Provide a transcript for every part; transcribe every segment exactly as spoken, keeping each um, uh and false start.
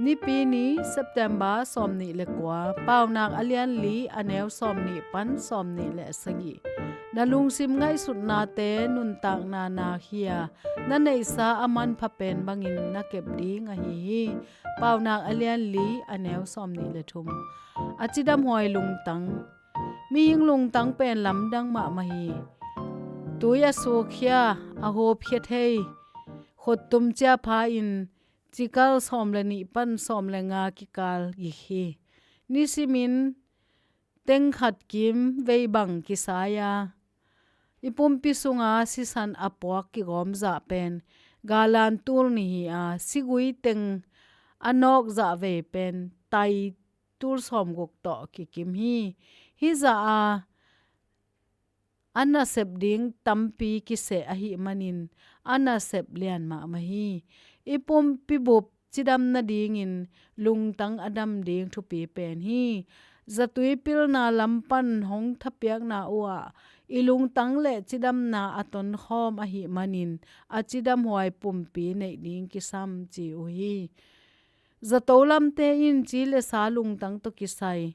Nipi ni, September sawmnih le kua, Paunak a lian li, a neu sawmnih pan sawmnih le sagih. Na lungsim ngaihsutnate nuntakna nak hi a, na neihsa a manpha pen bangin na kep ding ahi hi. Paunak a lian li, a neu sawmnih le thum. A cidamhuai lungtang. Mihing lungtang pen lamdang mahmah hi. Tui a sukkhia, a hupkhia thei, khuttum ciapha in, cikal sawm le nih pan sawm le nga kikal gik hi. Nisimin teng khat kim vei bang kisai a, i pumpi sunga sisan a puak kigawm zah pen galan tul nih hi a, sigui teng a nawk zah vei pen tai tul sawmguk tawh kikim hi. Hih zah a, a nasep ding tampi kiseh ahih manin a nasep lian mahmah hi. I pumpi bup cidam nadingin lungtang a dam ding thupi pen hi. Zatui pilna lam pan hong thapiakna uhah i lungtang le cidamna a tonkhawm ahih manin a cidamhuai pumpi neih ding kisam ci uh hi. Zato lamte in ci le sa lungtang tawh kisai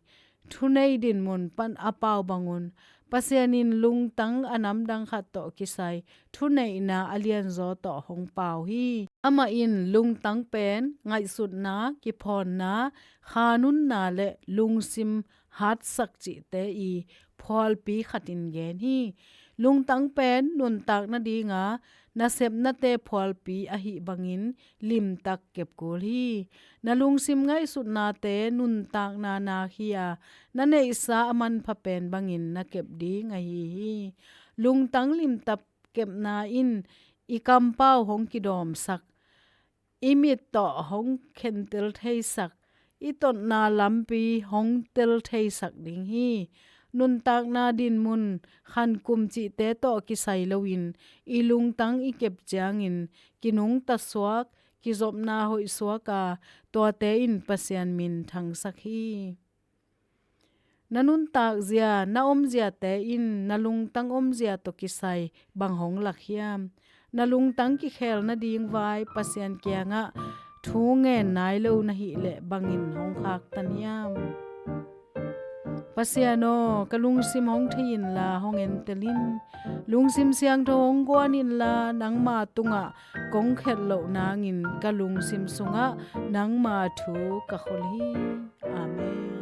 thunei dinmun pan a pau bangun, Pasian in lungtang a namdang khat tawh kisai thuneihna a lianzaw tawh hong pau hi. Amah in lungtang pen ngaihsutna, kiphawnna, khanunna le lungsim hatsak cihte i phualpi khatin gen hi. Lungtang pen nuntak nadinga nasepnate phualpi ahih bangin limtak kepkul hi. Na lungsim ngaihsutnate nuntakna nak hi a, na neihsa a manpha pen bangin na kep ding ahi hi. Lungtang limtak kepna in i kampau hong kidawmsak, i mit tawh hong khentel theisak, i totna lampi hong tel theisak ding hi. Nuntakna dinmun, khankum cihte tawh kisai loin i lungtang i kep ciangin kinungta suak, kizopna hoih suak a, tuate in Pasian min thangsak hi. Na nuntak zia, na omziate in na lungtang omzia tawh kisai bang hong lak hiam? Na lungtang kikhel nading vai Pasian kiangah thu ngen nai lo na hih leh bangin hong khaktan hiam? Pasian aw, ka lungsim hong thei inla hong entel in. Lungsim siangtho hong guan inla nangma tungah kong khet loh nangin ka lungsim sungah nangma thu ka khol hi. Amen.